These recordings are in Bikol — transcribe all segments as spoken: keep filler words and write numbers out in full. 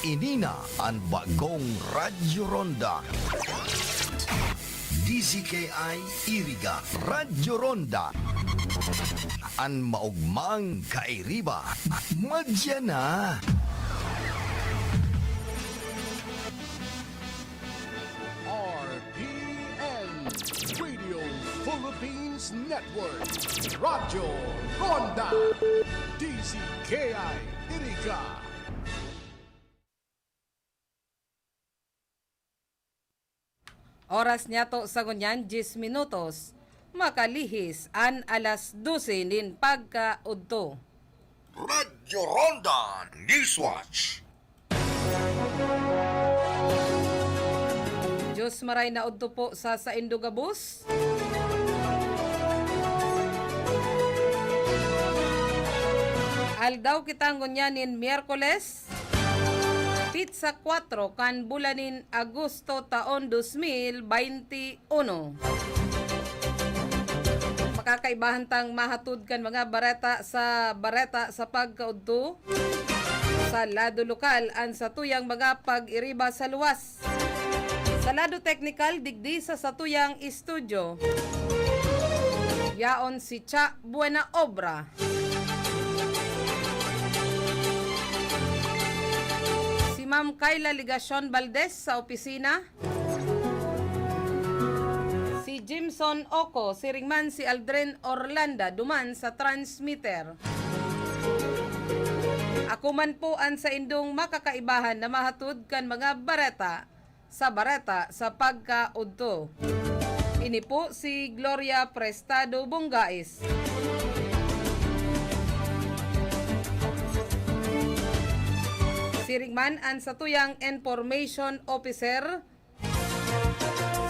Ini na an bagong Radyo Ronda. D Z K I Iriga, Radyo Ronda. An maogmang kairiba, madya na. R P N, Radio Philippines Network, Radyo Ronda, D Z K I Iriga. Oras niyato sa ngunyan, diyes minutos. Makalihis an alas dose nin pagkaudto. Radyo Ronda Newswatch. Diyos maray na udto po sa saindo gabos. Aldaw kita ngunyan nin Miyerkules, pitsa kwatro kan bulan nin Agosto, taon dos mil baynti uno. Makakaibahan tang mahatod kan mga bareta sa Bareta sa Pagkaudto. Sa lado lokal, an satuyang mga pag-iriba sa luwas. Sa lado teknikal, digdi sa satuyang estudyo, yaon si Cha Buena Obra. Si Ma'am Kayla Legacion Valdez sa opisina. Si Jimson Oco, siring man si Aldrin Orlanda duman sa transmitter. Ako man po an saindong makakaibahan na mahatod kan mga bareta sa Bareta sa Pagkaudto. Ini po si Gloria Prestado Bongais. Siring man an satuyang information officer,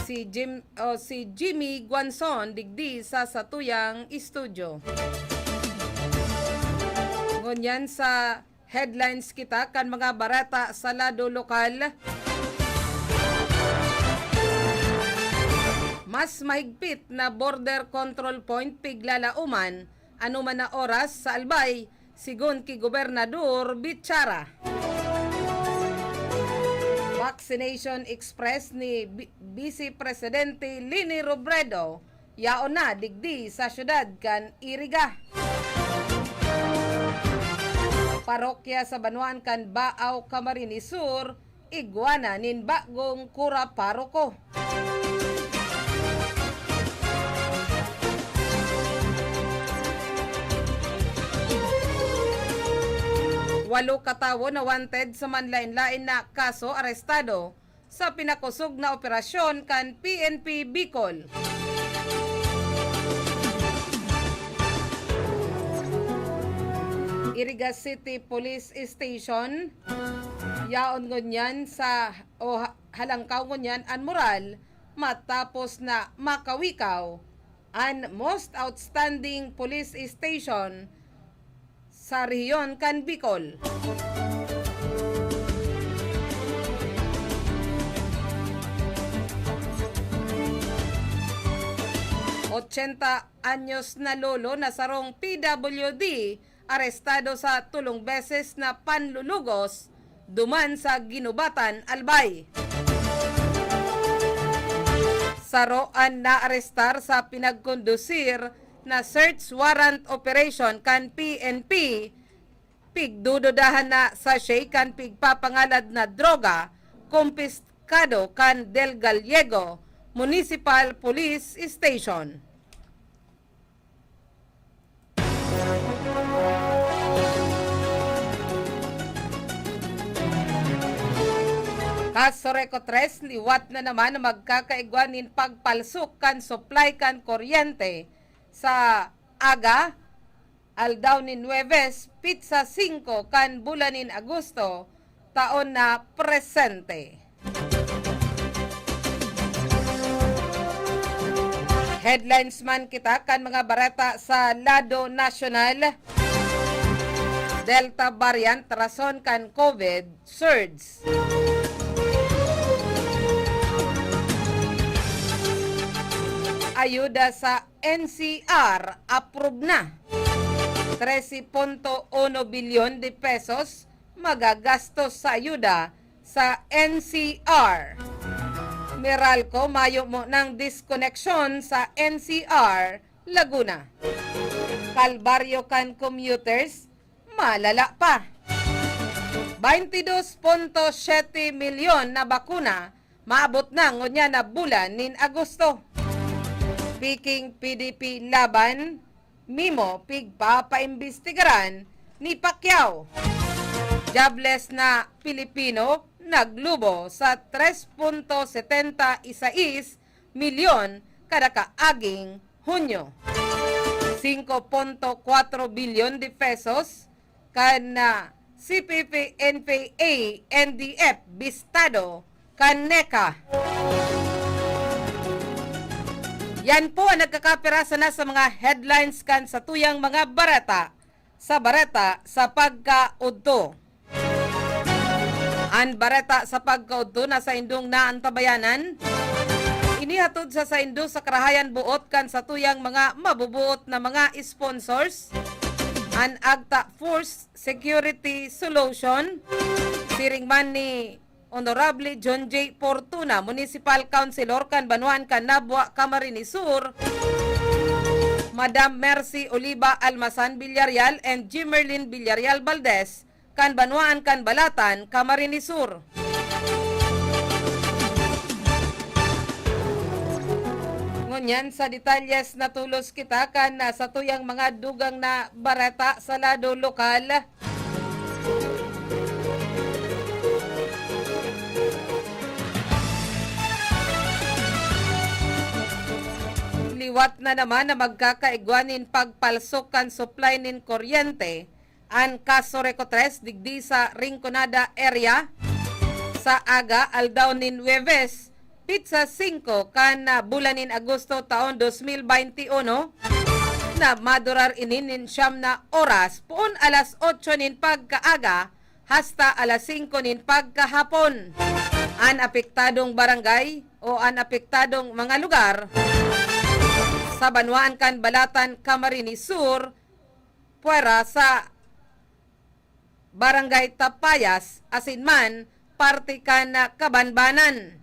si Jim, o si Jimmy Guanzon, digdi sa satuyang estudyo. Ngunyan sa headlines kita kan mga bareta sa lado lokal. Mas mahigpit na border control point piglalauman anoman na oras sa Albay, sigon ki Gobernador Bichara. Vaccination Express ni Bi-, Vice Presidente Leni Robredo, yaon na digdi sa syudad kan Iriga. Parokya sa banwaan kan Baao, Camarines Sur, igwa na nin bagong kura paroko. Walo ka tawo na wanted sa manlaen-laen na kaso arestado sa pinakosog na operasyon kan P N P Bicol. Iriga City Police Station, yaon ngunyan sa, o ha-, halangkaw ngunyan an mural matapos na makawikaw an most outstanding police station sa rehiyon kan Bicol. Ochenta anyos na lolo na sarong P W D arestado sa tolong beses na panlulugos duman sa Guinobatan, Albay. Saro an naarestar sa pinagkondusir na search warrant operation kan P N P, pigdududahan na sachet kan pigpapangalad na droga, kumpiskado kan Del Gallego Municipal Police Station. Kaso Reco tres, liwat na naman na magkakaigwa nin pagpalsok kan supply kan kuryente sa aga, aldaw nin Huwebes, pitsa singko kan bulan nin Agosto, taon na presente. Headlines man kita kan mga bareta sa lado nasyonal. Delta variant rason kan COVID surge. Ayuda sa N C R approve na. Trese punto uno bilyon de pesos magagastos sa ayuda sa N C R. Meralco, mayo mo ng diskoneksyon sa N C R Laguna. Kalbaryo kan commuters, malala pa. Baintidos punto siyete milyon na bakuna maabot na ngunyan na bulan nin Agosto. Peking P D P laban, Mimo pigpapaimbestigaran ni Pacquiao. Jobless na Pilipino naglubo sa tres punto setenta y seis milyon kada kaaging Hunyo. Singko punto kwatro bilyon de pesos kan, ah, C P P, N P A, N D F, bistado kan NECA. Yan po ang nagkakapira sana sa mga headlines kan satuyang mga bareta sa bareta sa pagkaudto. An bareta sa pagkaudto na saindong naantabayanan. Inihatod sa saindo sa karahayan boot kan satuyang mga mabubuot na mga sponsors, an Agta Force Security Solution, siring man ni Honorable John J Fortuna, Municipal Councilor kan banwaan kan Nabua, Camarines Sur, Madam Mercy Oliva Almasan Villarreal and Jimerlin Villarreal Valdez, kan banwaan kan Balatan, Camarines Sur. Ngunyan sa detalyes, natulos kita kan, ah, satuyang mga dugang na bareta sa lado lokal. Liwat na naman na magkakaigwa nin pagpalsok kan supply nin kuryente an Casureco tres digdi sa Rinconada area sa aga aldaw nin Huwebes, pitsa singko kan, ah, bulan nin Agosto taon dos mil baynte uno, na madurar ini nin siyam na oras, poon alas otso nin pagkaaga hasta alas singko nin pagkahapon. An apektadong barangay o an apektadong mga lugar sa banwaan kan Balatan, Camarines Sur, pwera sa Barangay Tapayas, asin man parte kan Kabanbanan.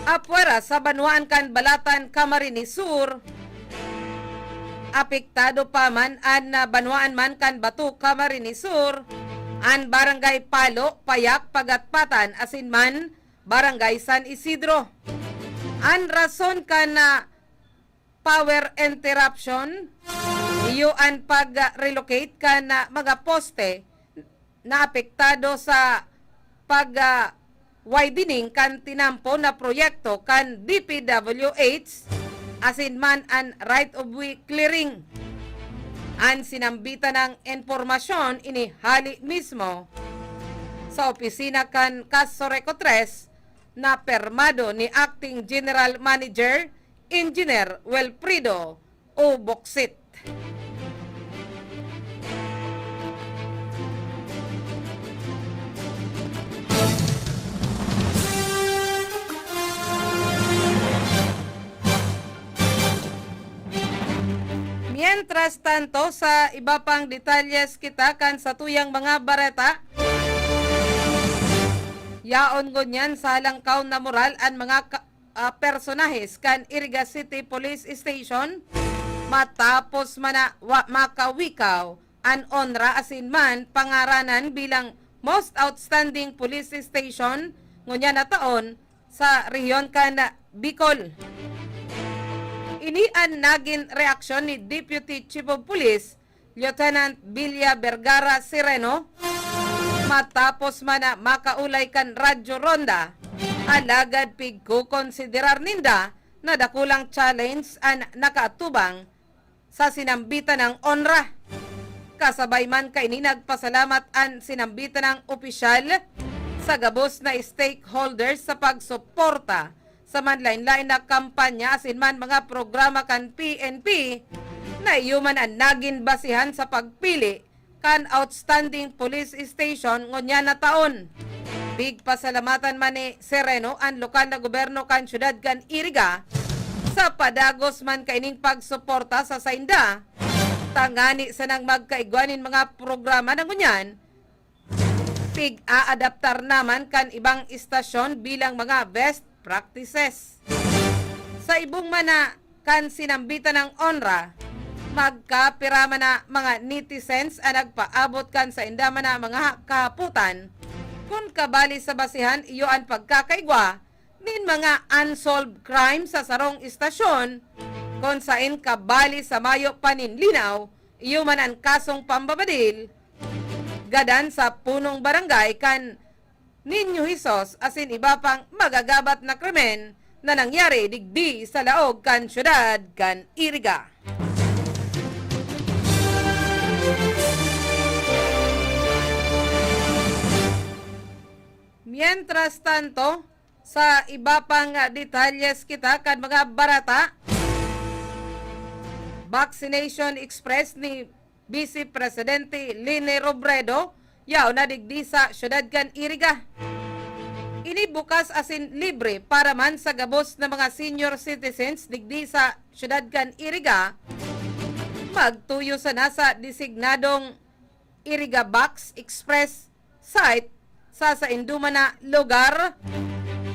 Apwera sa banwaan kan Balatan, Camarines Sur, apektado pa man an, ah, banwaan man kan Bato, Camarines Sur, an Barangay Palo, Payak, Pagatpatan, asin man Barangay San Isidro. An rason kan, ah, power interruption, iyo an pag-relocate kan, ah, mga poste na apektado sa pag, ah, widening kan tinampo na proyekto kan D P W H, asin man an right of way clearing. An sinambitan na impormasyon ini hali mismo sa opisina kan Casureco tres na permado ni Acting General Manager Engineer Wilfredo Uboksit. Mientras tanto, sa iba pang detalyes kita kan satuyang mga bareta, yaon ngunyan sa halangkaw na moral an mga ka-, ah, personahes kan Iriga City Police Station matapos man na wa-, makawikaw an onra asin man pangaranan bilang Most Outstanding Police Station ngunyan na taon sa rehiyon kan Bicol. Ini an nagin reaksyon ni Deputy Chief of Police Lieutenant Villa Vergara Sereno, matapos man na makaulay kan Radyo Ronda, alagad pigkokonsiderar ninda na dakulang challenge an nakaatubang sa sinambitan ng onra. Kasabay man kaini, nagpasalamat an sinambitan ng opisyal sa gabos na stakeholders sa pagsuporta sa manlain-lain na kampanya asin man mga programa kan P N P na iyo man an nagin basihan sa pagpili kan Outstanding Police Station ngunyan na taon. Pigpasalamatan man ni Sereno an lokal na gobyerno kan siyudad kan Iriga sa padagos man kaining pagsuporta sa sainda, tangani sanang magkaigwa nin mga programa na ngunyan, pig-aadaptar naman kan ibang istasyon bilang mga best practices. Sa ibong man na kan sinambitan ng onra, magkapira man na mga netizens an nagpaabot kan sainda man na mga kahapotan, kun kabali sa basihan iyo an pagkakaigwa nin mga unsolved crime sa sarong istasyon, kun saen kabali sa mayo pa nin linaw iyo man an kasong pambabadil, gadan sa punong barangay kan Niño Jesus asin iba pang magagabat na krimen na nangyari digdi sa laog kan siyudad kan Iriga. Mientras tanto, sa iba pang, ah, detalyes kita kan mga barata, Vaccination Express ni Vice Presidente Leni Robredo, yaon na digdi sa siyudad kan Iriga. Ini bukas asin libre para man sa gabos na mga senior citizens digdi sa siyudad kan Iriga. Magtuyo sana sa designadong Iriga Box Express site sa saindo man na lugar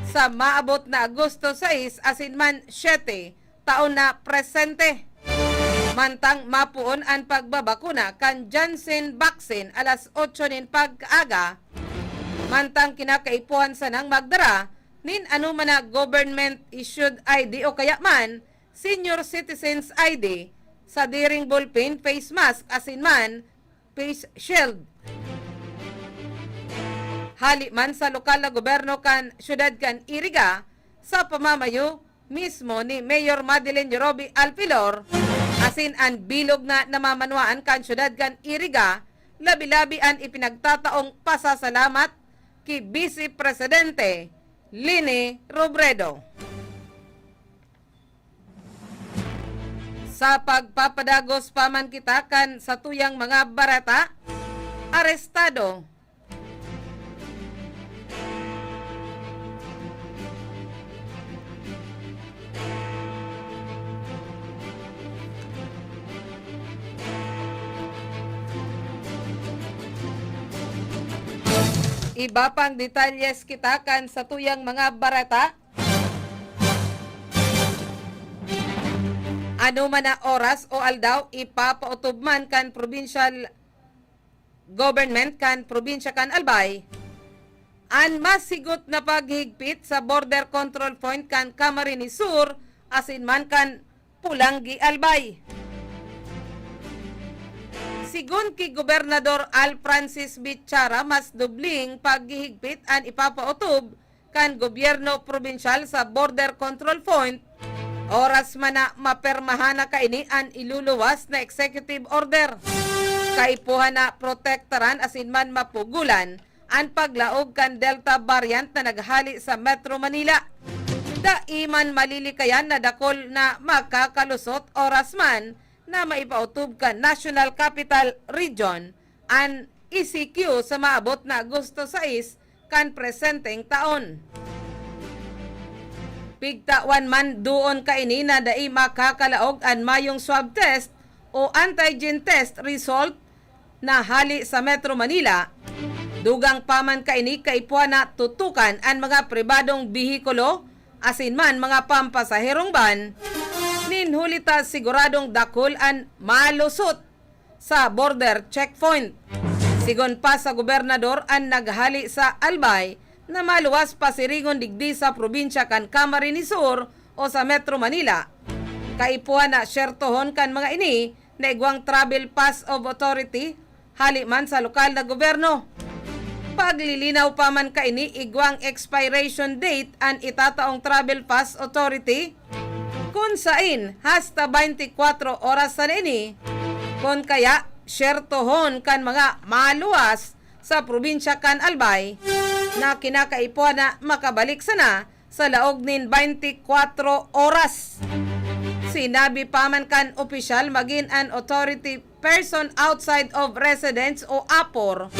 sa maabot na Agosto sais asin man siyete taon na presente. Mantang mapoon an pagbabakuna kan Janssen vaccine alas otso nin pagkaaga, mantang kinakaipuhan sanang magdara nin anoman na government-issued I D o kaya man senior citizens I D, sadiring ballpen, face mask, asin man face shield. Hali man sa lokal na gobyerno kan siyudad kan Iriga, sa pamamayo mismo ni Mayor Madeline Roby Alpilor, asin an bilog na namamanwaan kan siyudad kan Iriga, labi-labi an ipinagtataong pasasalamat ki Vice Presidente Leni Robredo. Sa pagpapadagos pa man kita kan satuyang mga bareta, arestado. Iba pang detalyes kita kan satuyang mga bareta. Ano man na oras o aldaw, ipapaotob man kan provincial government kan probinsya kan Albay an mas higot na paghigpit sa border control point kan Camarines Sur asin man kan Polangui, Albay. Sigon ki Gobernador Al Francis Bichara, mas dubling paghihigpit an ipapaotob kan gobyerno probinsyal sa border control point, oras man na mapermahan na kaini an iluluwas na executive order. Kaipuhan na protektaran asin man mapugolan an paglaog kan Delta variant na naghali sa Metro Manila. Dai man malilikayan na dakul na makakalusot oras man na maipaotob kan National Capital Region an E C Q sa maabot na Agosto sais kan presenteng taon. Pigtawan man duon kaini na dai makakalaog an mayong swab test o antigen test result na hali sa Metro Manila, dugang pa man kaini kaipuhan na tutukan an mga pribadong behikulo asin man mga pampasaherong van, nin huli ta siguradong dakul an malusot sa border checkpoint. Sigon pa sa gobernador an naghali sa Albay na maluwas pasiringon digdi sa probinsya kan Camarines Sur o sa Metro Manila. Kaipuhan na syertohon kan mga ini na igwang travel pass of authority hali man sa lokal na gobyerno. Paglilinaw pa man kaini, igwang expiration date an itataong travel pass authority, kun sain hasta baynti kwatro oras sana ini, kun kaya syertohon kan mga maluwas sa probinsya kan Albay na kinakaipuhan na makabalik sana sa laog nin baynti kwatro oras. Sinabi pa man kan opisyal, magin an authority person outside of residence o apor,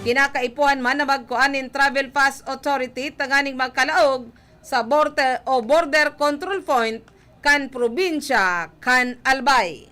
kinakaipuhan man na magkua nin travel pass authority tanganing magkalaog sa border o border control point kan probinsya kan Albay.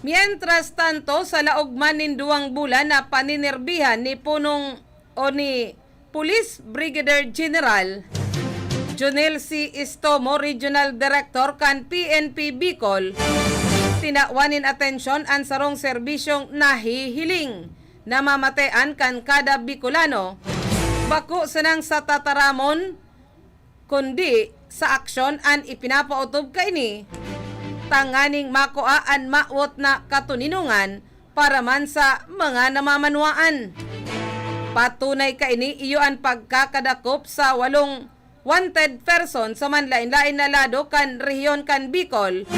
Mientras tanto, sa laog man nin duwang bulan na paninerbihan ni punong o ni Police Brigadier General Jonel C. Estomo, Regional Director kan P N P Bicol, tinawan nin atensyon an sarong serbisyong nahihiling na mamatean kan kada Bicolano, bako sanang sa tataramon, kundi sa aksyon an ipinapaotob kaini, tanganing makua an mawot na katoninongan para man sa mga namamanwaan. Patunay kaini iyo an pagkakadakop sa walong wanted person sa manlaen-laen na lado kan rehiyon kan Bicol.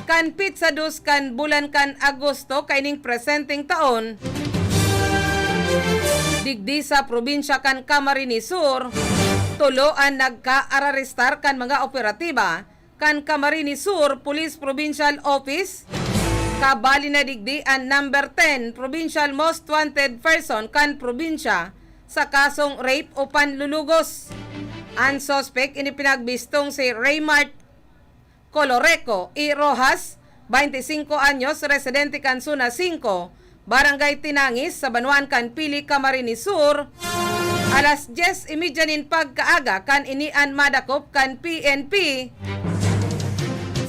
Kan pitsa dos kan bulan kan Agosto kaining presenteng taon, digdi sa probinsya kan Camarines Sur, tulo an nagkaararestar kan mga operatiba kan Camarines Sur Police Provincial Office. Kabali na digdi an number ten Provincial Most Wanted Person kan probinsya sa kasong rape o panlulugos. An suspek ini pinagbistong si Raymart Coloreco E. Rojas, baynte singko anyos, residente kan Zona singko, Barangay Tinangis, sa banwaan kan Pili, Camarines Sur. Alas dyes y media nin pagkaaga kan ini an madakop kan P N P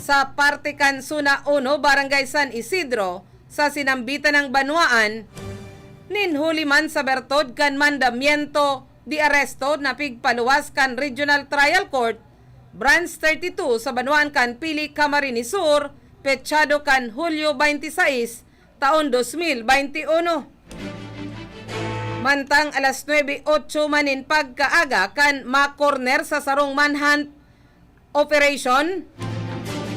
sa parte kan Zona uno, Barangay San Isidro, sa sinambitan nang banwaan. Nin huli man sa bertod kan mandamiento de aresto na pigpaluwas kan Regional Trial Court, Branch thirty-two, sa banwaan kan Pili, Camarines Sur, petsado kan Hulyo baynte sais, taon dos mil baynte uno. Mantang alas nuebe otso man nin pagkaaga kan makorner sa sarong manhunt operation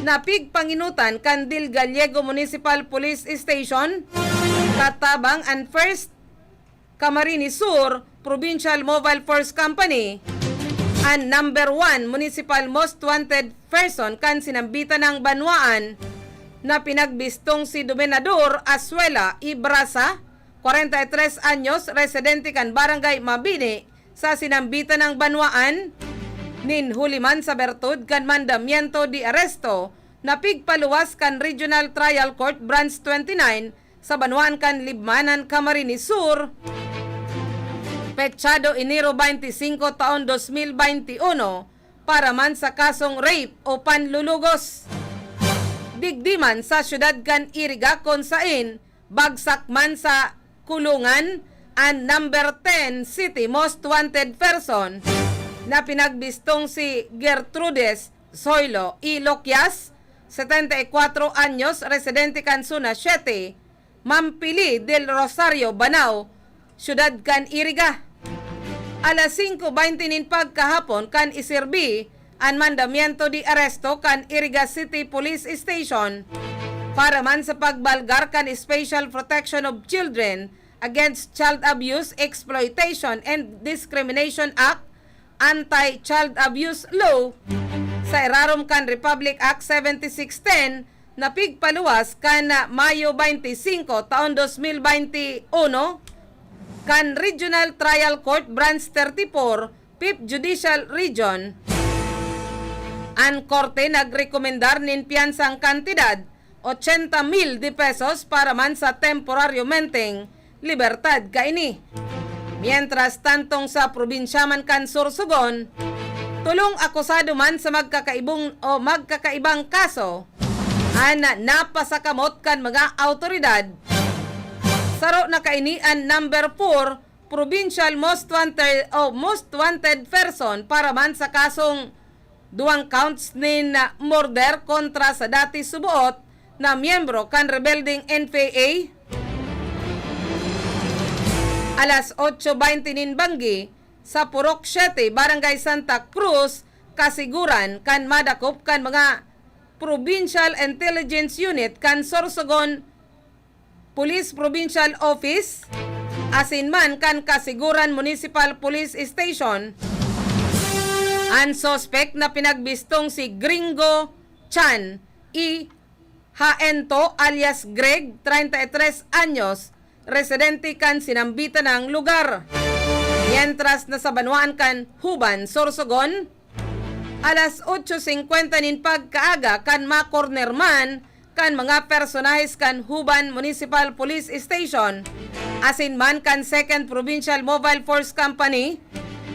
na pigpanginutan kan Del Gallego Municipal Police Station, katabang an First Camarines Sur Provincial Mobile Force Company, an number one Municipal Most Wanted Person kan sinambitan nang banwaan na pinagbistong si Dominador Asuela Ibrasa, kwarenta y tres anyos, residente kan Barangay Mabini, sa sinambitan nang banwaan. Nin huli man sa bertod kan mandamiento de aresto na pigpaluwas kan Regional Trial Court Branch twenty-nine, sa banwaan kan Libmanan, Camarines Sur, petsado Enero baynte singko, taon dos mil baynte uno, para man sa kasong rape o panlulugos. Digdi man sa siyudad kan Iriga, kun sain bagsak man sa kulungan an number ten City Most Wanted Person na pinagbistong si Gertrudes Zoilo E. Loquias, setenta y cuatro anyos, residente kan Zona siete, Mampili del Rosario, Banao, siyudad kan Iriga. Alas singko baynte nin pagkahapon kan iserbi an mandamiento de aresto kan Iriga City Police Station para man sa pagbalgar kan Special Protection of Children Against Child Abuse, Exploitation, and Discrimination Act, Anti-Child Abuse Law, sa irarom kan Republic Act seventy-six ten na pigpaluwas kan Mayo baynte singko, taon dos mil baynte uno, kan Regional Trial Court Branch thirty-four, Fifth Judicial Region. An korte nagrekomendar nin piyansang kantidad ochenta mil de pesos para man sa temporaryomenteng libertad kaini. Mientras tantong sa probinsya man kan Sorsogon, tolong akusado man sa magkakaibong o magkakaibang kaso an napasakamot kan mga awtoridad. Saro na kaini an number four Provincial Most Wanted o Most Wanted Person para man sa kasong duwang counts nin murder kontra sa dati suboot na miyembro kan rebeldeng N P A. Alas otso baynte nin banggi, sa Purok siete, Barangay Santa Cruz, kasiguran kan madakop kan mga Provincial Intelligence Unit kan Sorsogon Police Provincial Office, asin man kan Kasiguran Municipal Police Station. An suspek na pinagbistong si Gringo Chan I. Haento alias Greg, treinta y tres anyos, residente kan sinambitan nang lugar. Mientras na sa banwaan kan Huban, Sorsogon, alas otso singkwenta nin pagkaaga kan makorner man kan mga personahes kan Huban Municipal Police Station asin man kan Second Provincial Mobile Force Company,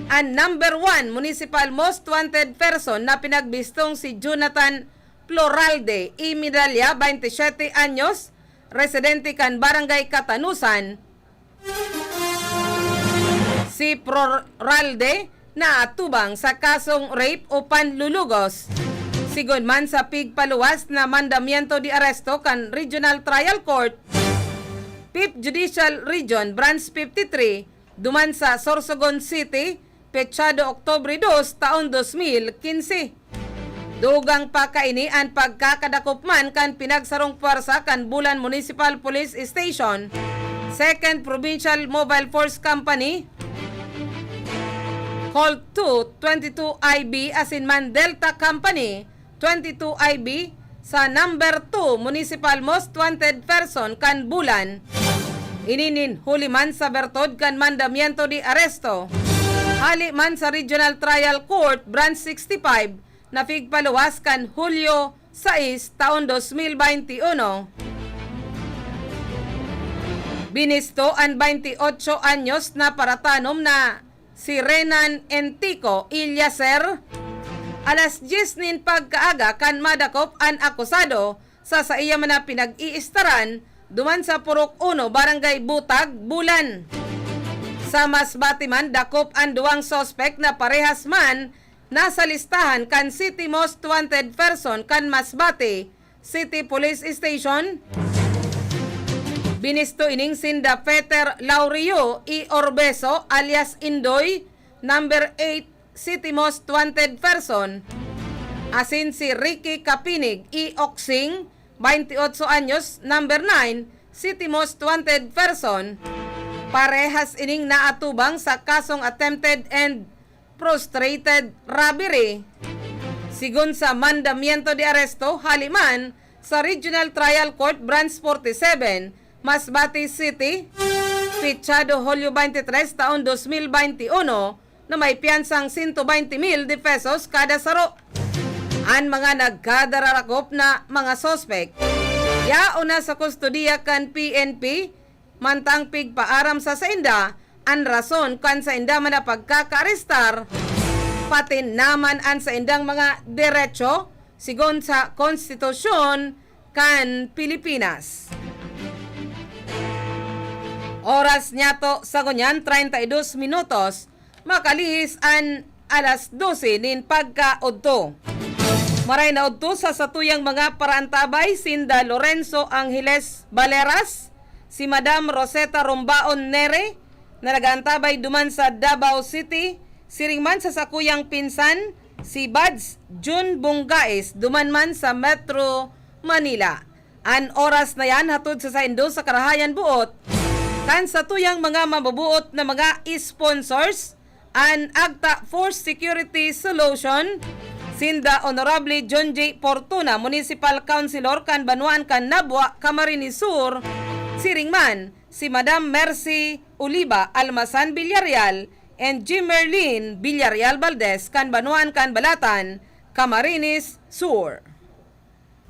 an number one municipal most wanted person na pinagbistong si Jonathan Ploralde y Medalla, baynte siyete anyos, residente kan Barangay Katanusan. Si Ploralde naatubang sa kasong rape o panlulugos. Sigon man sa pigpaluwas na mandamiento de aresto kan Regional Trial Court, Fifth Judicial Region, Branch fifty-three, duman sa Sorsogon City, petsado Oktubre dos, taon dos mil quince. Dugang pa kaini an pagkakadakop man kan pinagsarong pwersa kan Bulan Municipal Police Station, Second Provincial Mobile Force Company, Colt two twenty-two I B asin man Delta Company, twenty-two I B sa number two municipal most wanted person kan Bulan. Ini nin huli man sa bertod kan mandamiento de aresto. Hali man sa Regional Trial Court, Branch sixty-five, na pigpaluwas kan Hulyo sais, taon dos mil baynte uno. Binisto an baynte otso anyos na paratanom na si Renan Entico Eliaser, alas dyes nin pagkaaga kan madakop an akusado sa saiya man na pinag-iistaran duman sa Purok Uno, Barangay Butag, Bulan. Sa Masbate man, dakop an duwang suspek na parehas man nasa listahan kan City Most Wanted Person kan Masbate City Police Station. Binisto ining sinda Peter Laurio y Orbeso alias Indoy, number eight City Most Wanted Person, asin si Ricky Kapinig y Oksing, baynte otso anyos, number nine City Most Wanted Person. Parehas ining naatubang sa kasong attempted and frustrated robbery. Sigon sa mandamiento de aresto, hali man sa Regional Trial Court Branch forty-seven, Masbate City, pitsado Hulyo baynte tres, taon dos mil baynte uno, na may piyansang sento baynte mil de pesos kada saro. An mga nagkadararakop na mga suspek, yaon na sa kustodiya kan P N P, mantang pigpaaram sa sainda an rason kan sainda man na pagkakaarestar, pati naman an saindang mga derecho sigon sa konstitusyon kan Pilipinas. Oras niyato sa ngunyan, treinta y dos minutos, makalihis an alas dose nin pagkaodto. Maray na odto sa satuyang mga paraantabay, sinda Lorenzo Angeles Valeras, si Madam Rosetta Rombaon Nere, na nag-aantabay duman sa Davao City, siring man sa sakuyang pinsan, si Bads Jun Bungais, duman man sa Metro Manila. An oras na yan, hatod sa saindo sa karahayan buot kan satuyang mga mabubuot na mga sponsors, an Agta for Security Solution, sinda Honorable John J. Fortuna, Municipal Councilor kan banwaan kan Nabua, Camarines Sur, siring man si Madam Mercy Oliva Almazan Villarreal and Jimerlin Villarreal Valdez kan banwaan kan Balatan, Camarines Sur.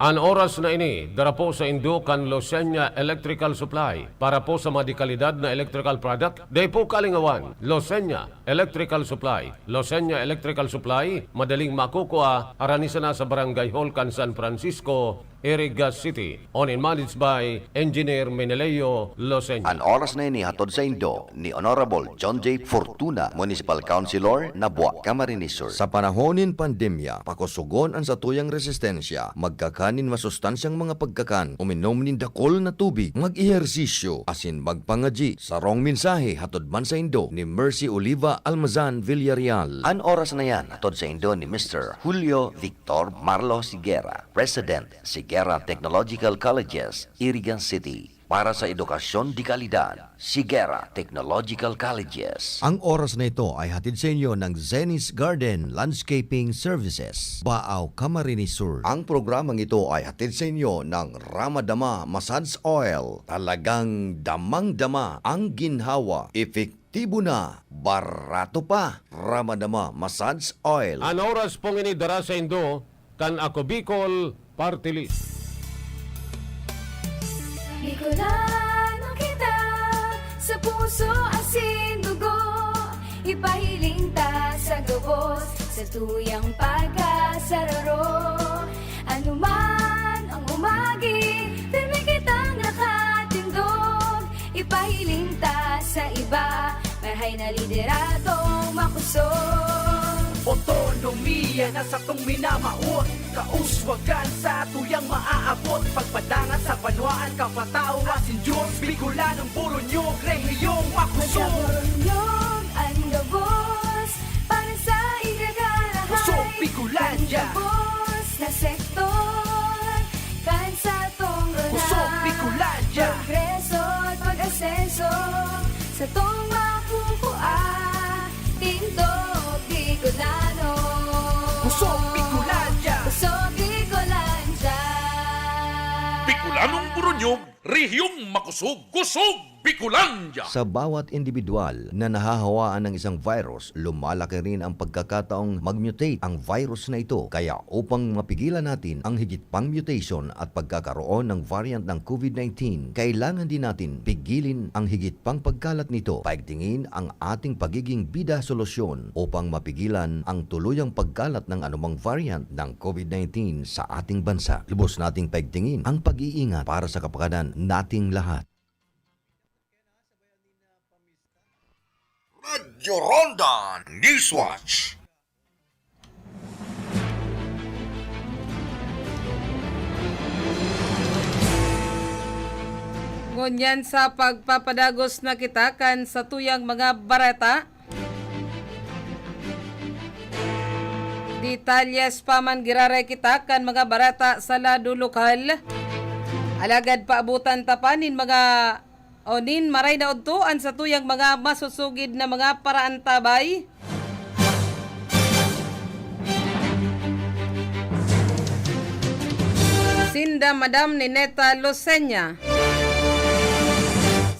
An oras na ini, dara po saindo kan Losenya Electrical Supply. Para po sa mga dekalidad na electrical product, dai po kalingawan, Losenya Electrical Supply. Losenya Electrical Supply, madaling makukua, harani sana sa Barangay Hall kan San Francisco, Iriga City. Owned and managed by Engineer Meneleo Losenya. An oras na ini hatod saindo ni Honorable John J. Fortuna, Municipal Councilor, Nabua, Camarines Sur. Sa panahon nin pandemya, pakosogon an satuyang resistensya, magkakan nin masustansyang mga pagkakan, uminom nin dakul na tubig, mag-ehersisyo, asin magpangadyi. Sarong mensahe hatod man saindo ni Mercy Oliva Almazan Villarreal. An oras na yan hatod saindo ni Mister Julio Victor Marlo Sigera, President, Sigera Technological Colleges, Iriga City. para sa edukasyon de kalidad, Sigera Technological Colleges. Ang oras na ito ay hatid sa inyo ng Zenith Garden Landscaping Services, Baao, Camarines Sur. Ang programang ito ay hatid sa inyo ng Ramadama Massage Oil. Talagang damang-dama ang ginhawa, epektibo na, barato pa. Ramadama Massage Oil. An oras pong ini dara saindo kan Ako Bicol Party List. Bicolano kita, sa puso asin dugo, ipahiling ta sa gabos, sa tuyang pag-asa raro. Anuman ang umagi, pirmi kitang nakatindog, ipahiling ta sa iba, marahay na lideradong makosog. Otonomiya na satong minamawot, kauswagan sa tuyang maaabot, pagpadangat sa banwaan, kapataw asin Diyos, Bicolanong Boronyog, rehiyong makosog. Boronyog an gabos, para sa ikakarahay. Kosog Bicolandia. Kan gabos na sektor, kan satong rona. Kosog Bicolandia. Progreso at pag-asenso, satong makukua, tindog Bicolano. Kosog Bicolandia. Kosog Bicolandia. Bicolanong Boronyog, rehiyong makosog, kosog Bicolandia. Sa bawat indibidwal na nahahawaan ng isang virus, lumalaki rin ang pagkakataong mag-mutate ang virus na ito. Kaya upang mapigilan natin ang higit pang mutation at pagkakaroon ng variant ng COVID nineteen, kailangan din natin pigilin ang higit pang pagkalat nito. Paigtingin ang ating pagiging bida solusyon upang mapigilan ang tuluyang pagkalat ng anumang variant ng COVID nineteen sa ating bansa. Lubos nating paigtingin ang pag-iingat para sa kapakanan nating lahat. Radyo Ronda Newswatch. Ngunyan sa pagpapadagos na kita kan satuyang mga bareta, detalyes pa man giraray kita kan mga bareta sa lado lokal. Alagad paabutan ta pa nin mga o nin maray na udto an satuyang mga masusugid na mga paraantabay. Sinda Madam Nineta Lucenia,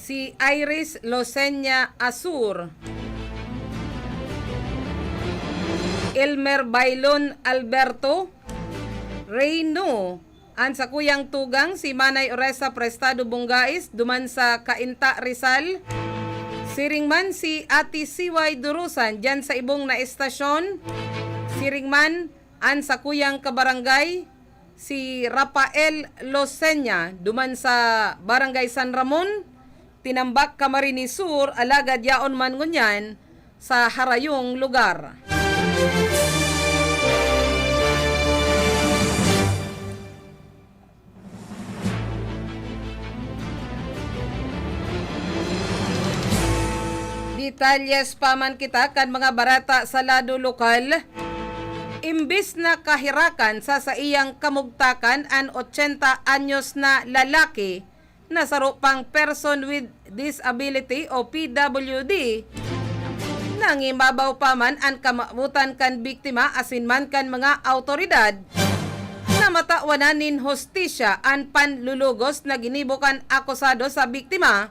si Iris Lucenia Asur, Elmer Bailon Alberto, Reyno, an sakuyang tugang si Manay Oresa Prestado Bungais duman sa Cainta, Rizal. Siring man si Ate Siway Durusan diyan sa ibong na estasyon. Siring man an sakuyang kabarangay, si Rafael Losenya, duman sa Barangay San Ramon, Tinambac, Camarines Sur, alagad yaon man ngunyan sa harayong lugar. Detalyes pa man kita kan mga bareta sa lado lokal. Imbis na kahirakan sa saiyang kamugtakan an ochenta anyos na lalaki, na saro pang person with disability o P W D, nangibabaw pa man an kamawotan kan biktima asin man kan mga awtoridad na matawan na nin hustisya an panlulugos na ginibo kan akusado sa biktima,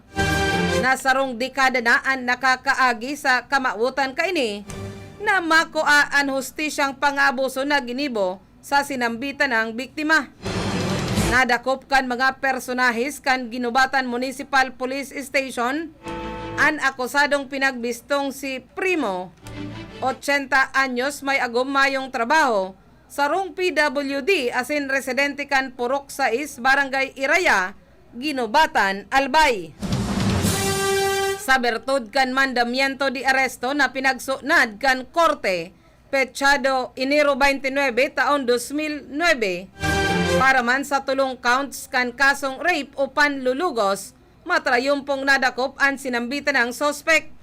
na sarong dekada na an nakakaagi sa kamawotan kaini, na makua an hustisyang pang-aabuso na ginibo sa sinambitan nang biktima. Nadakop kan mga personahes kan Guinobatan Municipal Police Station an akusadong pinagbistong si Primo, ochenta anyos, may agom mayong trabaho, sarong P W D asin residente kan Purok sais, Barangay Iraya, Guinobatan, Albay. Sa bertud kan mandamiento de aresto na pinagsunad kan korte, petsyado Enero twenty-nine, taon dos mil nuebe, para man sa tolong counts kan kasong rape o panlulugos, matrayumpong nadakop an sinambitan nang suspek.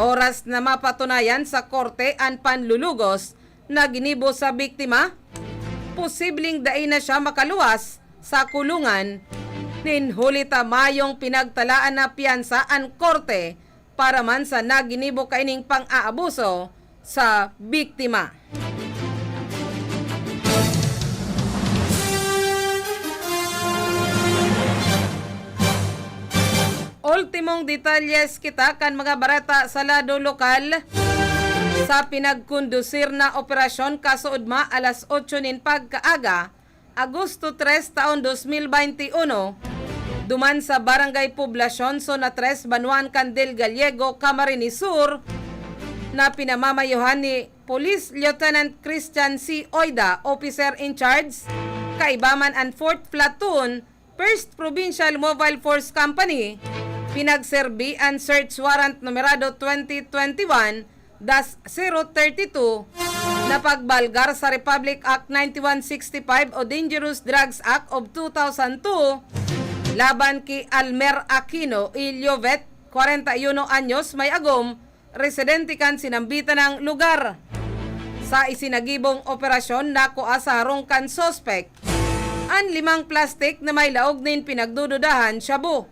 Oras na mapatunayan sa korte an panlulugos na ginibo sa biktima, posibleng dai na siya makaluwas sa kulungan Nin huli ta mayong pinagtalaan na piyansa an korte para man sa naginibo kaining pang-aabuso sa biktima. Ultimong detalyes kita kan mga bareta sa lado lokal. Sa pinagkondusir na operasyon kasuodma alas otso nin pagkaaga, Agosto tres, taon dos mil baynte uno, duman sa Barangay Poblacion, Zona tres, banwaan kan Del Gallego, Camarines Sur, na pinamamayohan ni Police Lieutenant Christian C. Oida, Officer in Charge, kaiba man an Fourth Platoon, First Provincial Mobile Force Company, pinagserbi an search warrant numerado twenty twenty-one dash zero thirty-two na pagbalgar sa Republic Act ninety-one sixty-five o Dangerous Drugs Act of two thousand two laban ki Almer Aquino y Llovet, kwarenta y uno anyos, may agom, residente kan sinambitanang lugar. Sa isinagibong operasyon, nakua sa harong kan suspek an limang plastik na may laog nin pinagdududahan shabu.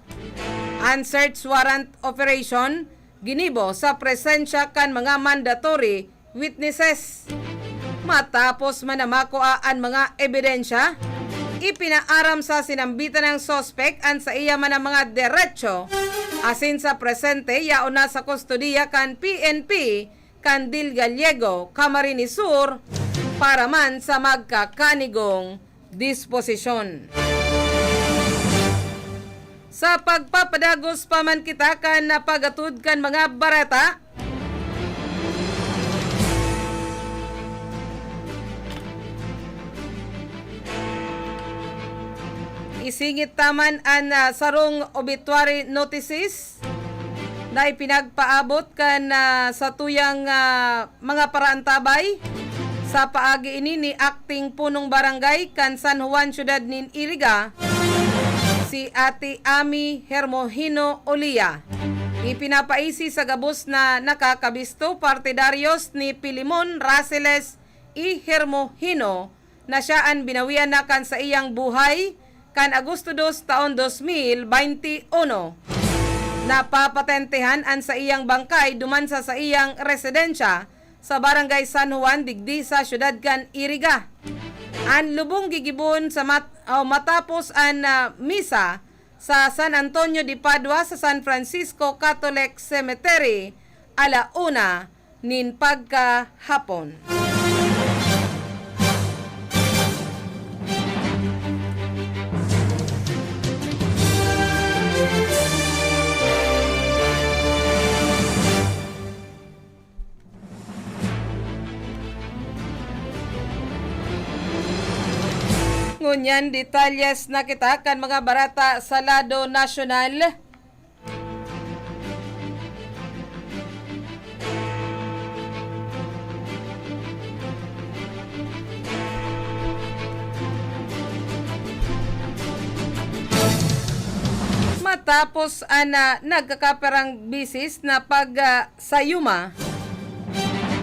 An search warrant operation ginibo sa presensya kan mga mandatory witnesses. Matapos man na makua an mga ebidensya, ipinaaram sa sinambitanang suspek an saiya man na mga derecho, asin sa presente yaon na sa kustodiya kan P N P kan Del Gallego, Camarines Sur, para man sa magkakanigong disposisyon. Sa pagpapadagos pa man kita kan pag-atod kan mga bareta, isingit ta man an, ah, sarong obituary notices na ipinagpaabot kan, ah, satuyang, ah, mga paraantabay. Sa paagi ini ni Acting Punong Barangay kan San Juan, Siyudad nin Iriga, si Ate Ami Hermojino Olia. Ipinapaisi sa gabos na nakakabisto, partidaryos ni Pilimon Raceles y Hermojino, na siya an binawian na kan saiyang buhay kan Agosto dos, taon dos mil baynte uno. Napapatentehan an saiyang bangkay duman sa saiyang residensya sa Barangay San Juan, digdi sa siyudad kan Iriga. An lubong gigibon sa mat-, o matapos an, ah, misa sa San Antonio de Padua sa San Francisco Catholic Cemetery, ala una nin pagkahapon. Ngunyan, detalyes na kita kan mga bareta sa lado nasyonal. Matapos an, ah, nagkakaperang bisis na pag, ah, sayuma,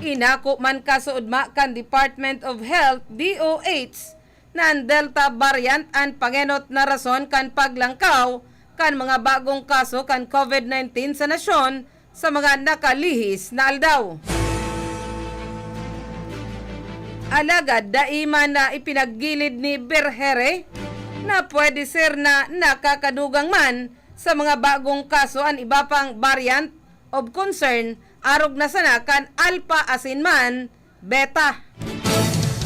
inako man kasuodma kan Department of Health, D O H, na an Delta variant an pangenot na rason kan paglangkaw kan mga bagong kaso kan COVID nineteen sa nasyon sa mga nakalihis na aldaw. Alagad dai man na ipinaggilid ni Berhere na pwede ser na nakakadugang man sa mga bagong kaso an iba pang variant of concern, arog na sana kan Alpha asin man Beta.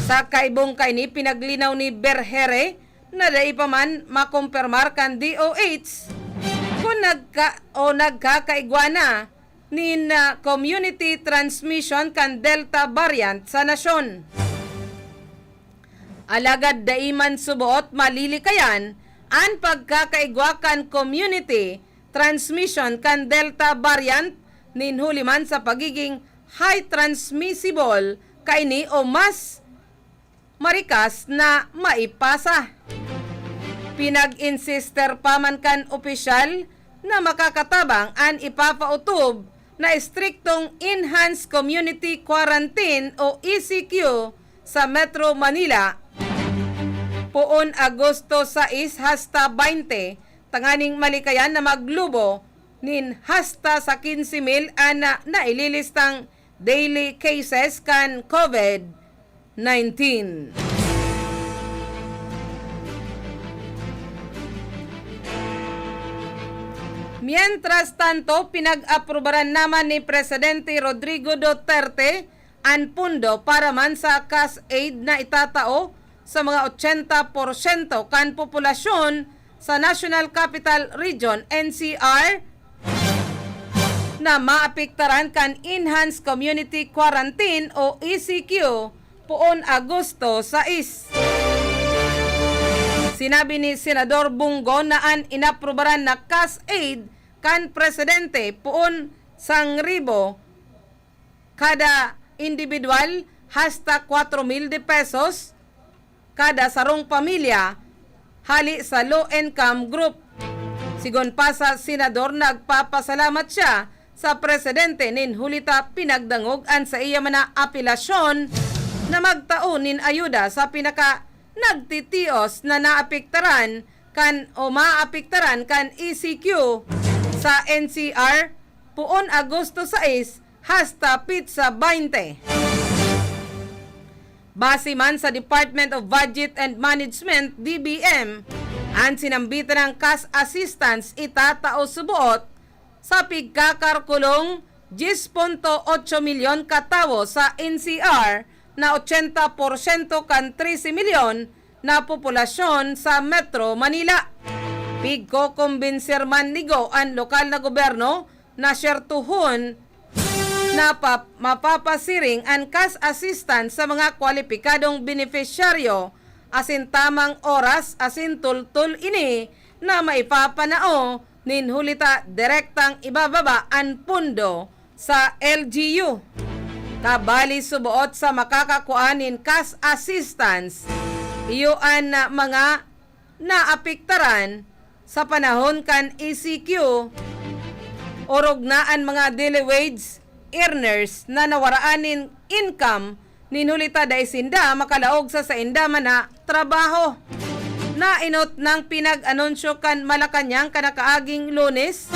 Sa kaibong kaini, pinaglinaw ni Berhere na dai pa man makompermar kan D O H kun nagka-, o nagkakaigwa na nin, ah, community transmission kan Delta variant sa nasyon. Alagad dai man suboot malilikayan an pagkakaigwa kan community transmission kan Delta variant nin huli man sa pagiging high transmissible kaini o mas marikas na maipasa. Pinag-insister pa man kan opisyal na makakatabang an ipapautob na estriktong Enhanced Community Quarantine o E C Q sa Metro Manila, poon Agosto sais hasta baynte, tanganing malikayan na maglubo nin hasta sa quince mil an, ah, naililistang daily cases kan COVID nineteen. Mientras tanto, pinag-aprobaran naman ni Presidente Rodrigo Duterte an pondo para man sa cash aid na itatao sa mga ochenta porsyento kan populasyon sa National Capital Region, N C R, na maapektaran kan Enhanced Community Quarantine o E C Q poon Agosto sais. Sinabi ni Senador Bong Go na an inaprubaran na cash aid kan presidente poon sangribo kada indibidwal hasta kwatro mil de pesos kada sarong pamilya hali sa low income group. Sigon pa sa senador, nagpapasalamat siya sa presidente nin huli ta pinagdangog an saiya man na apelasyon na magtao nin ayuda sa pinaka nagtitios na naapektaran kan o maapektaran kan E C Q sa N C R poon Agosto sais hasta petsa baynte. Base man sa Department of Budget and Management, D B M, an sinambitan na cash assistance itatao suboot sa pigkakarkulong dyes punto otso milyon ka tawo sa N C R na ochenta porsyento kan trese milyon na populasyon sa Metro Manila. Pigkokombinser man ni Go an lokal na gobyerno na syertohon na pa-, mapapasiring an cash assistance sa mga kwalipikadong benepisyaryo asin tamang oras asin tultol ini na maipapanao nin huli ta direktang ibababa an pondo sa L G U. Kabali suboot sa makakakua nin cash assistance, iyo an, ah, mga naapektaran sa panahon kan E C Q, orog na an mga daily wage earners na nawaraan nin income nin huli ta dai sinda makalaog sa sainda man na trabaho. Nainot nang pinag-anunsyo kan Malacañang kan nakaaging Lunes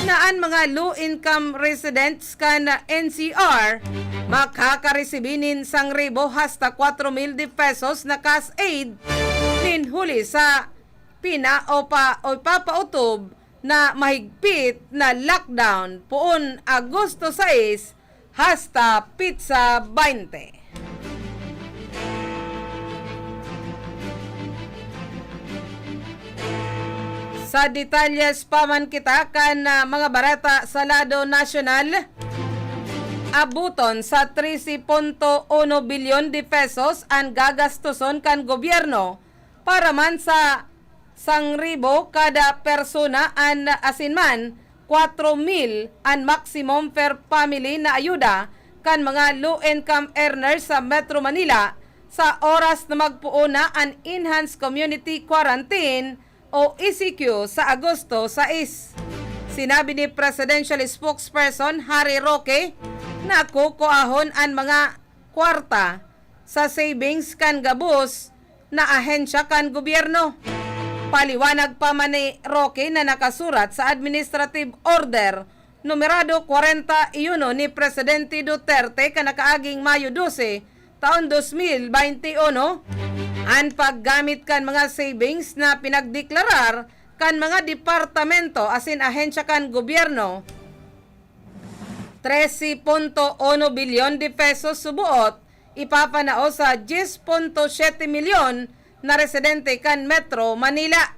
na an mga low-income residents kan N C R makakaresibi nin sangribo hasta kwatro mil de pesos na cash aid nin huli sa pina o pa, o ipapautob na mahigpit na lockdown poon Agosto sais hasta petsa baynte. Sa detalyes pa man kita kan, ah, mga bareta sa lado nasyonal, abuton sa trese punto uno bilyon de pesos an gagastoson kan gobyerno para man sa sangribo kada persona an asin man kwatro mil an maximum per family na ayuda kan mga low-income earners sa Metro Manila sa oras na magpoon na an Enhanced Community Quarantine o E C Q sa Agosto sais. Sinabi ni Presidential Spokesperson Harry Roque na kukuahon an mga kwarta sa savings kan gabos na ahensya kan gobyerno. Paliwanag pa man ni Roque na nakasurat sa Administrative Order numerado kwarenta y uno ni Presidente Duterte kan nakaaging Mayo dose, taon dos mil baynte uno, an paggamit kan mga savings na pinagdeklarar kan mga departamento asin ahensya kan gobyerno, trese punto uno bilyon de pesos suboot ipapanao sa dyes punto siyete milyon na residente kan Metro Manila.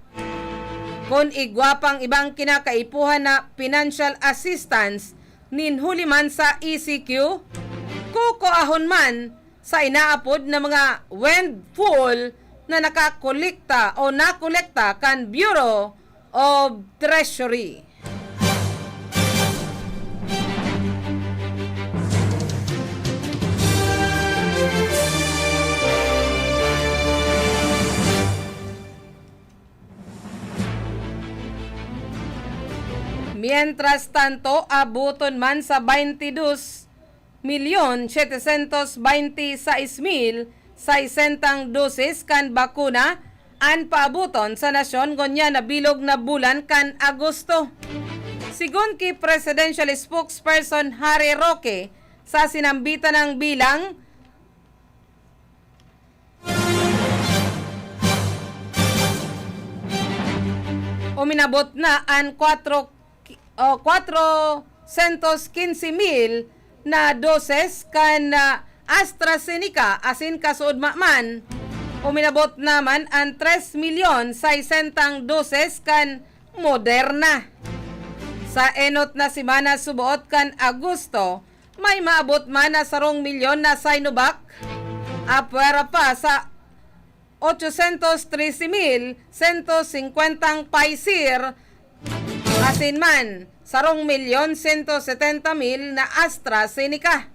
Kun igwa pang ibang kinakaipuhan na financial assistance nin huli man sa E C Q, kukuahon man sa inaapod na mga windfall na nakakolekta o nakolekta kan Bureau of Treasury. Mientras tanto, abuton man sa baynte dos milyon setecientos baynte sais mil saisentang dosis kan bakuna an paaboton sa nasyon ngunyan na bilog na bulan kan Agosto. Sigon ki Presidential Spokesperson Harry Roque, sa sinambitan ng bilang, uminabot na an kwatro ki-, o, kwatro sentos kinse mil na doses kan, ah, AstraZeneca, asin kasuodma man, uminabot naman an tres milyon saysentang doses kan Moderna. Sa enot na semana suboot kan Agosto, may maabot man na sarong milyon na Sinovac, apwera pa sa ochocientos trece mil sento singkwentang Pfizer, asin man sarong milyon sento setenta mil na AstraZeneca.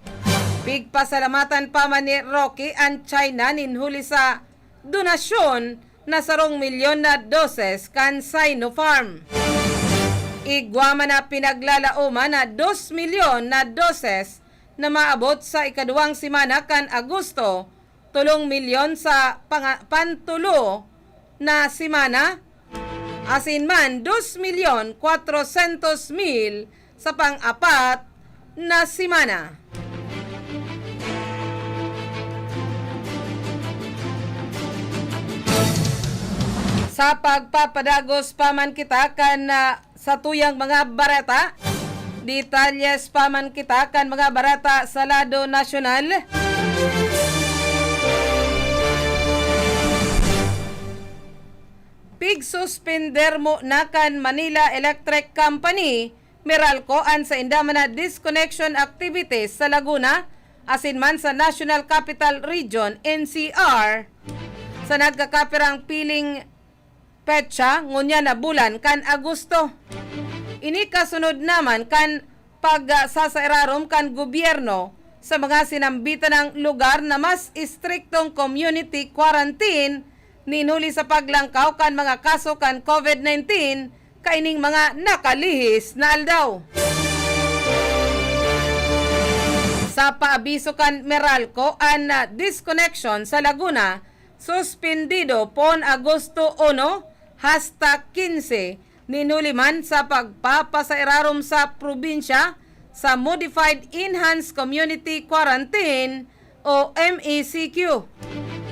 Pigpasalamatan pa man ni Roque an China nin huli sa donasyon na sarong milyon na doses kan Sinopharm. Igwa man na pinaglalaoman na dos milyon na doses na maabot sa ikaduwang semana kan Agosto, tolong milyon sa panga-, pantulo na semana, asin man dos milyon kwatrosyentos mil sa pang-apat na semana. Sa pagpapadagos pa man kita kan, ah, satuyang mga bareta, detalyes pa man kita kan mga bareta sa lado nasyonal. Pigsuspender mo na kan Manila Electric Company, Meralco, an sainda man na disconnection activities sa Laguna asin man sa National Capital Region, N C R, sa nagkakapirang piling petsa ngunyan na bulan kan Agosto. Ini kasunod naman kan pagsasairarom kan gobyerno sa mga sinambitang lugar na mas estriktong community quarantine nin huli sa paglangkaw kan mga kaso kan COVID nineteen kaining mga nakalihis na aldaw. Sa paabiso kan Meralco, an, ah, disconnection sa Laguna suspendido poon Agosto uno hasta quince, nin huli man sa pagpapasairarom sa probinsya sa Modified Enhanced Community Quarantine o M E C Q.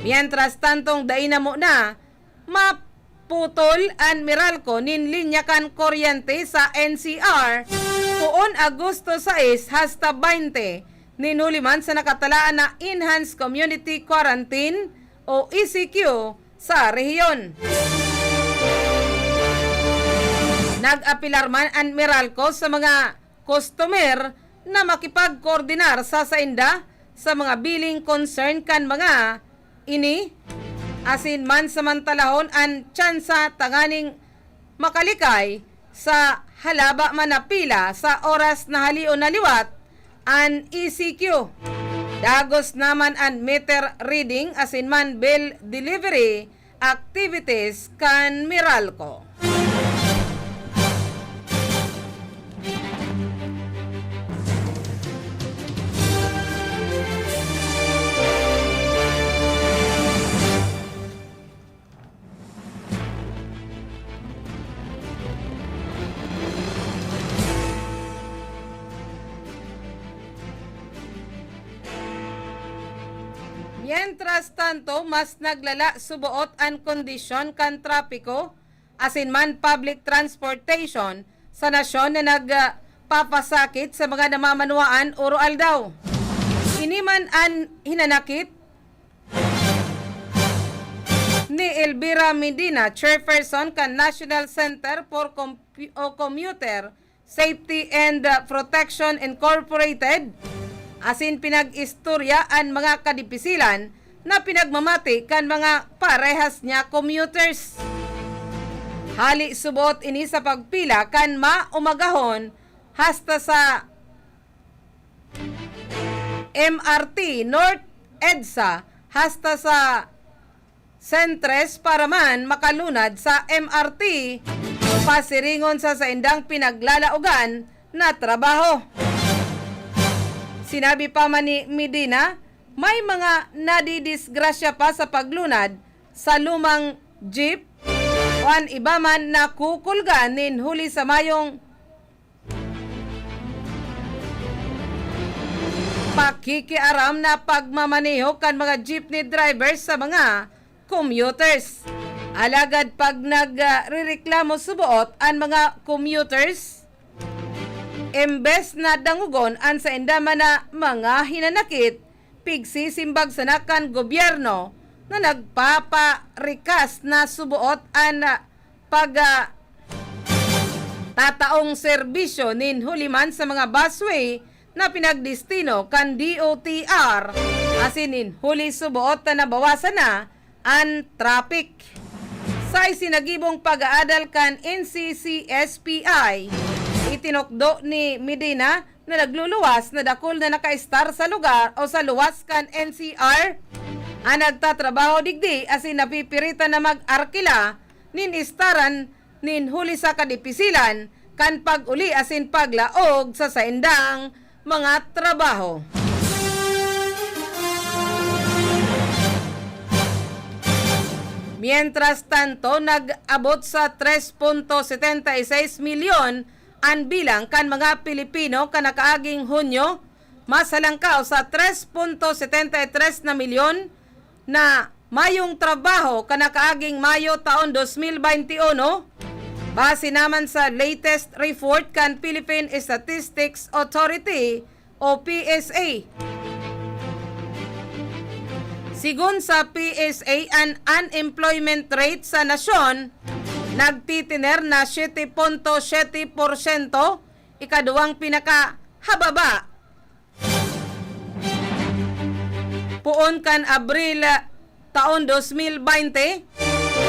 Mientras tantong dai na mo na maputol an Meralco nin linya kan kuryente sa N C R, poon Agosto sais hasta baynte, nin huli man sa nakatalaan na Enhanced Community Quarantine o E C Q sa rehiyon. Nag-apelar man an Meralco sa mga customer na makipagkoordinar sa sainda sa mga billing concern kan mga ini, asin mansamantalahon an tsansa tanganing makalikay sa halaba man na pila sa oras na halion na liwat an E C Q. Dagos naman an meter reading asin man bill delivery activities kan Meralco. Mientras tanto, mas naglala suboot an kondisyon kan trapiko asin man public transportation sa nasyon na nagpapasakit sa mga namamanwaan oro-aldaw. Ini man an hinanakit ni Elvira Medina, chairperson kan National Center for Compu-, o Commuter Safety and, uh, Protection Incorporated, asin pinag-istorya an mga kadipisilan na pinagmamati kan mga parehas niya commuters. Hali suboot ini sa pagpila kan maumagahon hasta sa M R T North EDSA hasta sa Centres para man makalunad sa M R T, pasiringon sa saindang pinaglalaogan na trabaho. Sinabi pa man ni Medina, may mga nadidisgrasya pa sa paglunad sa lumang jeep, o an iba man na kukulga nin huli sa mayong pakikiaram na pagmamaneho kan mga jeepney drivers sa mga commuters. Alagad pag nagrereklamo suboot an mga commuters, embes na dangogon an sainda man na mga hinanakit, pigsisimbag sana kan gobyerno na nagpaparikas na suboot an pag, ah, tataong serbisyo nin huli man sa mga busway na pinagdestino kan D O T R, asin nin huli suboot na nabawasan na an traffic. Sa isinagibong pag-aadal kan N C C S P I, itinukdo ni Medina na nagluluwas na dakul na nakaestar sa lugar o sa luwas kan N C R an nagtatrabaho digdi asin napipiritan na mag-arkila nin estaran nin huli sa kadipisilan kan pag-uli asin paglaog sa saindang mga trabaho. Mientras tanto, nag-abot sa tres punto setenta y seis milyon an bilang kan mga Pilipino kan nakaaging Hunyo, masalangkaw sa tres punto setenta y tres na milyon na mayong trabaho kan nakaaging Mayo taon dos mil baynte uno, base naman sa latest report kan Philippine Statistics Authority o P S A. Sigon sa P S A, an unemployment rate sa nasyon nagtitiner na siyete punto siyete porsyento, ikaduwang pinakahababa. Poon kan Abril taon dos mil baynte,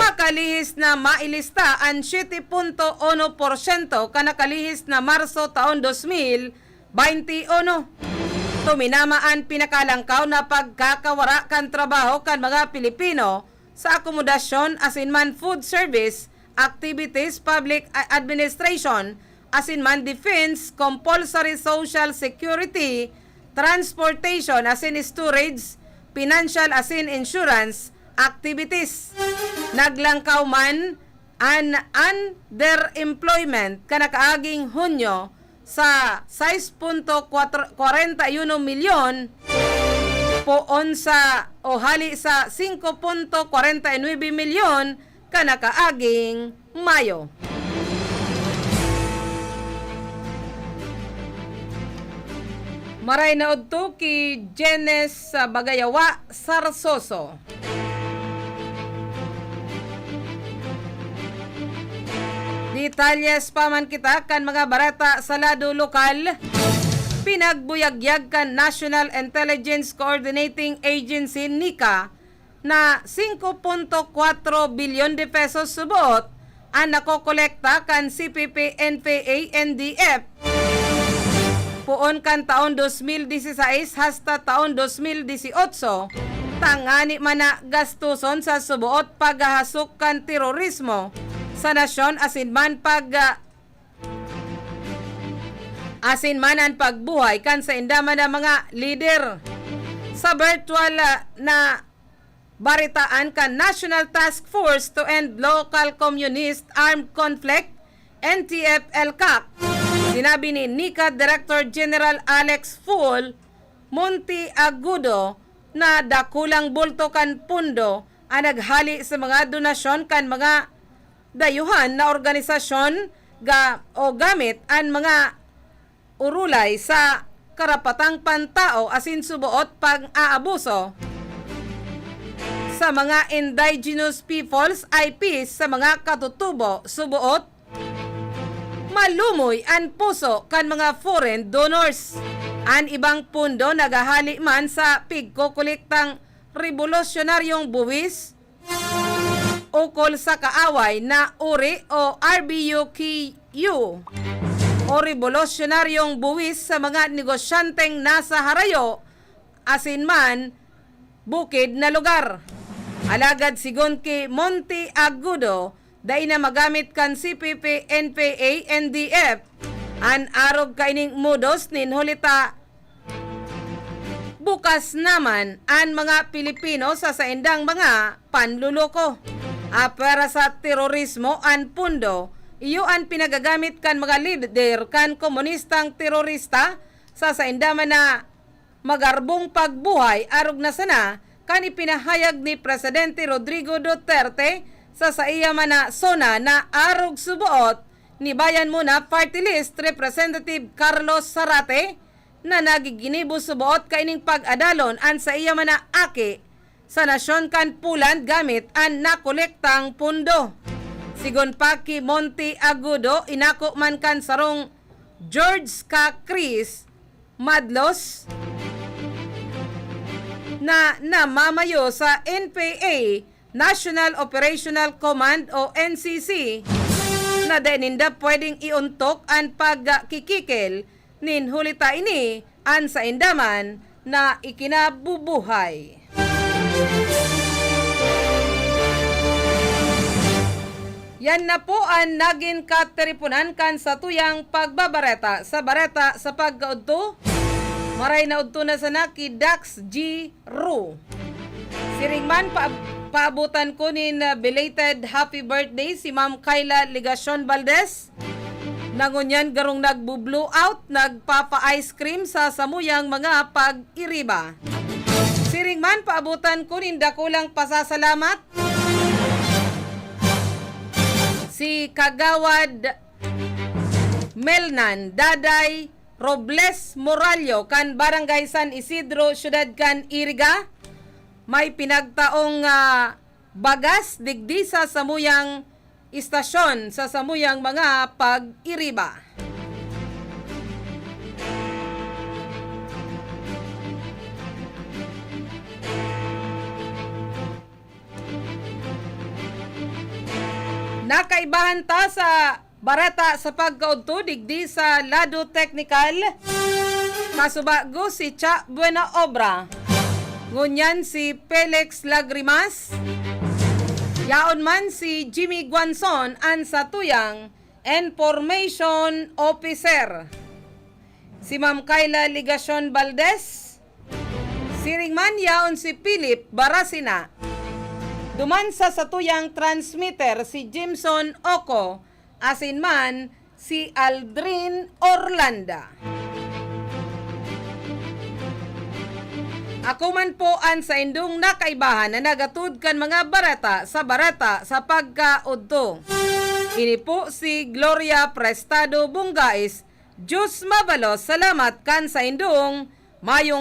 makalihis na mailista an siyete punto uno porsyento kan nakalihis na Marso taon dos mil baynte uno. Tuminama an pinakalangkaw na pagkakawara kan trabaho kan mga Pilipino sa akomodasyon asin man food service, activities, public a-, administration, asin man defense, compulsory social security, transportation asin storage, financial asin insurance activities. Naglangkaw man an underemployment kan nakaaging Hunyo sa sais punto kwarenta y uno milyon, poon sa o hali sa singko punto kwarenta y nuebe milyon kan nakaaging Mayo. Maray na udto ki Jenes Bagayawa Sarsoso. Detalyes pa man kita kan mga bareta sa lado lokal. Pinagbuyagyag kan National Intelligence Coordinating Agency, nika, na singko punto kwatro bilyon de pesos suboot an nakokolekta kan C P P, N P A, N D F. Poon kan taon dos mil disisais hasta taon dos mil disiotso, tangani man na gastuson sa suboot paghahasok kan terorismo sa nasyon asin man pag, ah, asin man an pagbuhay kan sainda man na mga lider. Sa virtual, ah, na baretaan kan National Task Force to End Local Communist Armed Conflict, N T F L CAC, sinabi ni nika Director General Alex Fool Monteagudo na dakulang bulto kan pondo an naghali sa mga donasyon kan mga dayuhan na organisasyon ga-, o gamit an mga orolay sa karapatang pantao asin suboot pag-aabuso sa mga indigenous peoples, I Ps, sa mga katutubo, suboot malumoy an puso kan mga foreign donors. An ibang pondo naghahali man sa pigkokolektang rebolusyonaryong buwis, ukol sa kaaway na uri o R B U K U, o rebolusyonaryong buwis sa mga negosyanteng nasa harayo asin man bukid na lugar. Alagad sigon ki Monteagudo, dai na magamit kan C P P, N P A, N D F an arog kaining modus nin huli ta bukas naman an mga Pilipino sa saindang mga panloloko. apwera sa terorismo an pondo, iyo an pinagagamit kan mga lider kan komunistang terorista sa sainda man na magarbong pagbuhay, arog na sana kan ipinahayag ni Presidente Rodrigo Duterte sa saiya man na SONA na arog suboot ni Bayan Muna Party List Representative Carlos Zarate na nagiginibo suboot kaining pag-adalon an saiya man na aki sa nasyon kan Poland gamit an nakolektang pondo. Sigon pa ki Monte Agudo, inako man kan sarong George ka Chris Madlos na namamayo sa N P A, National Operational Command o N C C, na dai ninda pwedeng iontok an pagkikikil nin huli ta ini an sainda man na ikinabubuhay. Yan na po an nagin katiriponan kan satuyang pagbabareta sa bareta sa pagkaudto. Maray na udto na sana ki Dax G Ru. Siring man, pa-, paabutan ko nin, ah, belated happy birthday si Ma'am Kyla Legacion Valdez, na ngunyan garong nagbu-blow out, nagpapa-ice cream sa samuyang mga pag-iriba. Siring man, paabutan ko nin dakulang pasasalamat si Kagawad Melnan Daday Robles Morallo kan Barangay San Isidro, siyudad kan Iriga. May pinagtaong, ah, bagas digdi sa samuyang istasyon, sa samuyang mga pag-iriba. Nakaibahan ta sa bareta sa pagkaudto digdi sa lado teknikal. Kasubago si Cha Buenaobra. Ngunyan si Felix Lagrimas. Yaon man si Jimmy Guanzon an satuyang information officer. Si Ma'am Kyla Legacion Valdez. Siring man yaon si Philip Barasina. Duman sa satuyang transmitter si Jimson Oco, asin man si Aldrin Orlanda. Ako man po an saindong nakaibahan na nagatod kan mga bareta sa bareta sa pagkaudto. Ini po si Gloria Prestado Bungais. Diyos mabalos, salamat kan saindong mayong